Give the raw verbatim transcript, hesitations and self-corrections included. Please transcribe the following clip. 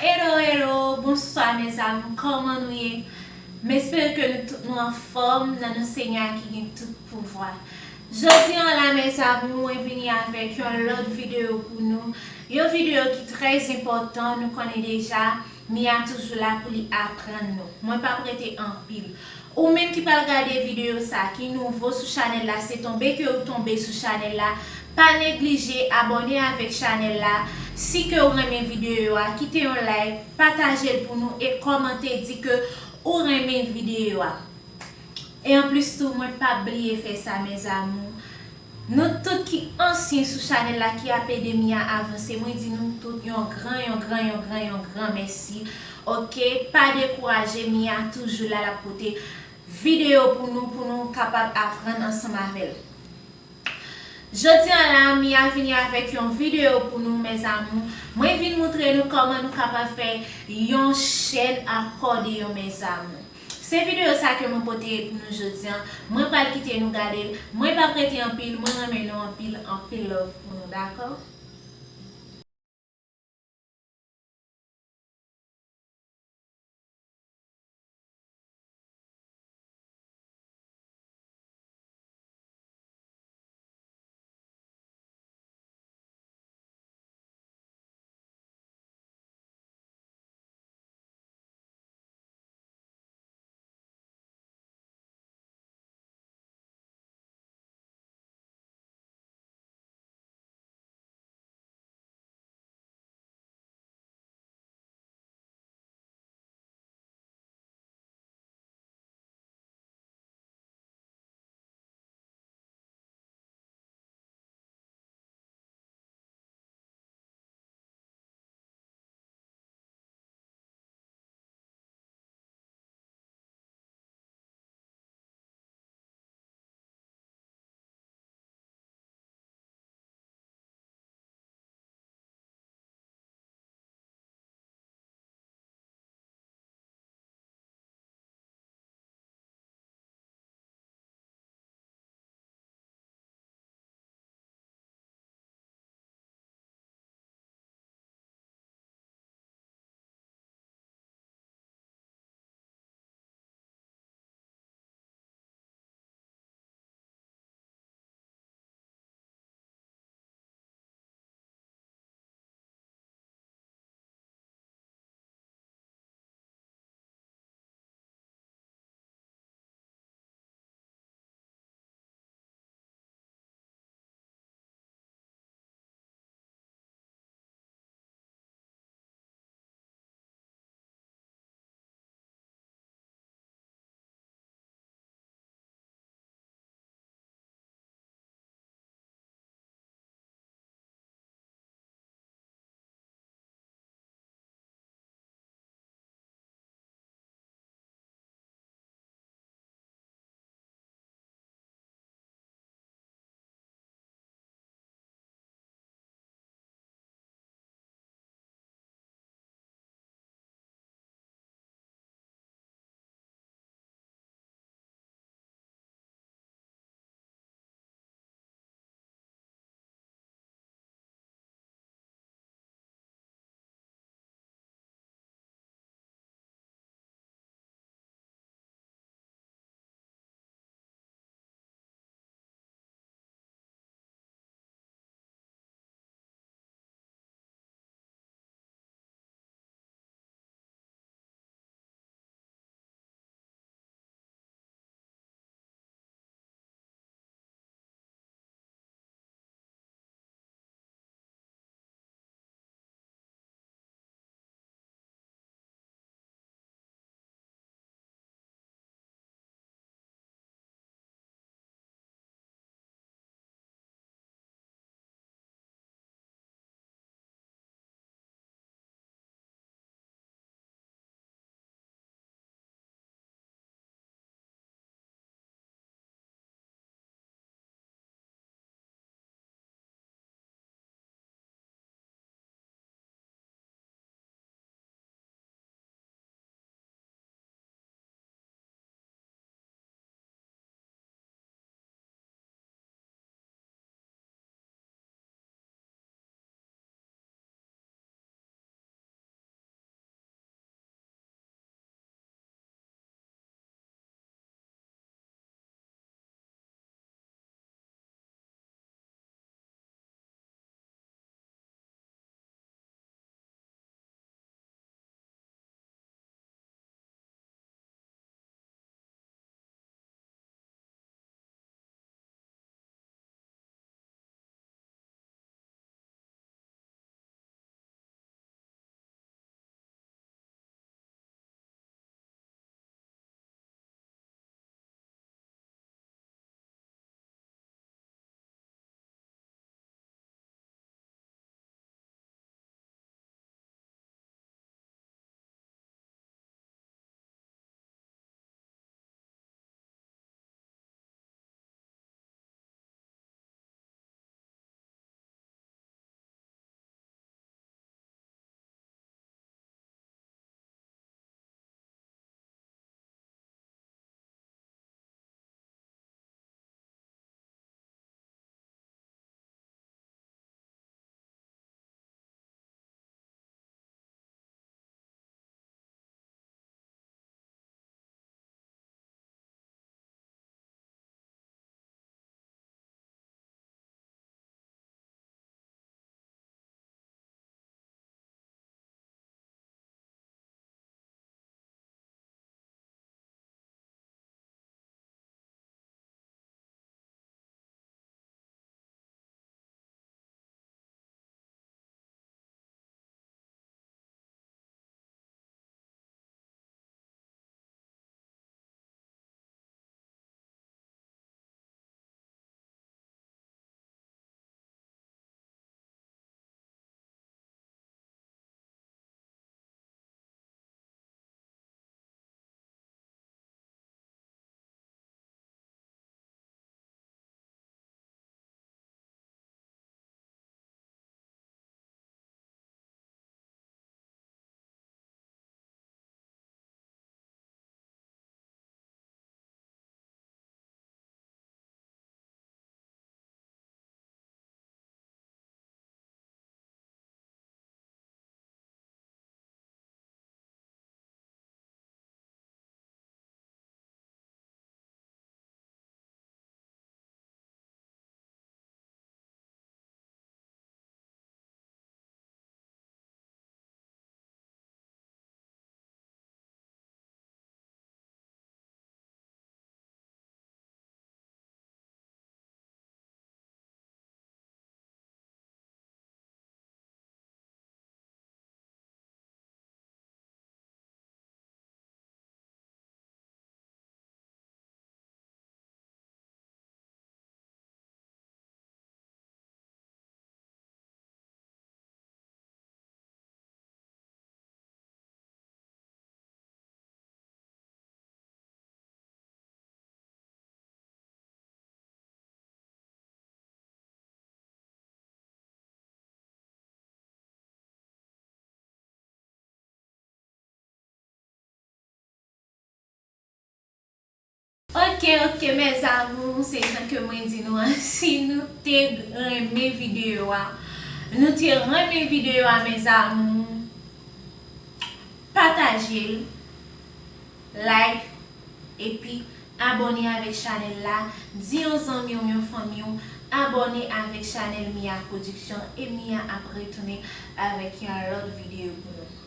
Hello, hello, bonswa mes amours, kòman nou ye? M espere ke nou tout nou anfòm nan non Senyè a ki gen tout pouvwa. Jodi an la mes amours, mwen vini avèk yon lòt videyo pou nou. Yon videyo ki trè enpòtan, nou konnen deja, Mia toujou la pou li aprann nou. Mwen p ap rete anpil. Ou menm ki pral gade videyo sa, ki nouvo sou chanèl la, se tonbe ke ou tonbe sou chanèl la, pa neglije abòne avèk chanèl la. Si ke ou renmen videyo a, kite yon like, pataje l pou nou e kòmante di ke ou renmen videyo a. E anplis tou, mwen p ap bliye fè sa mes amours. Nou tout ki ansyen sou chanèl la ki ap ede Mia avanse, mwen di nou tout yon gran, yon gran, yon gran, yon gran mèsi. Oke, pa dekouraje, Mia toujou la, l ap pote videyo pou nou, pou nou kapab aprann ansanm avè l. Jodi an la, Mia vini avèk yon videyo pou nou mes amours. Mwen vin moutre nou kòman nou kapab fè yon chèn akòdeyon mes amours. Se videyo sa ke mwen pote pou nou jodi an. Mwen pral kite nou gade l. Mwen p ap rete anpil, mwen renmen nou anpil, anpil love pou nou, dakò? Ok, ok, mes amours, se jan ke mwen di nou an, si nou te renmen videyo a, nou te renmen videyo a, mes amours, pataje l, like, epi abòne avèk chanèl la, di yon zanmi w, yon fanmi w, abòne avèk chanèl Mia Production, e Mia ap retounen avèk yon lòt videyo pou nou.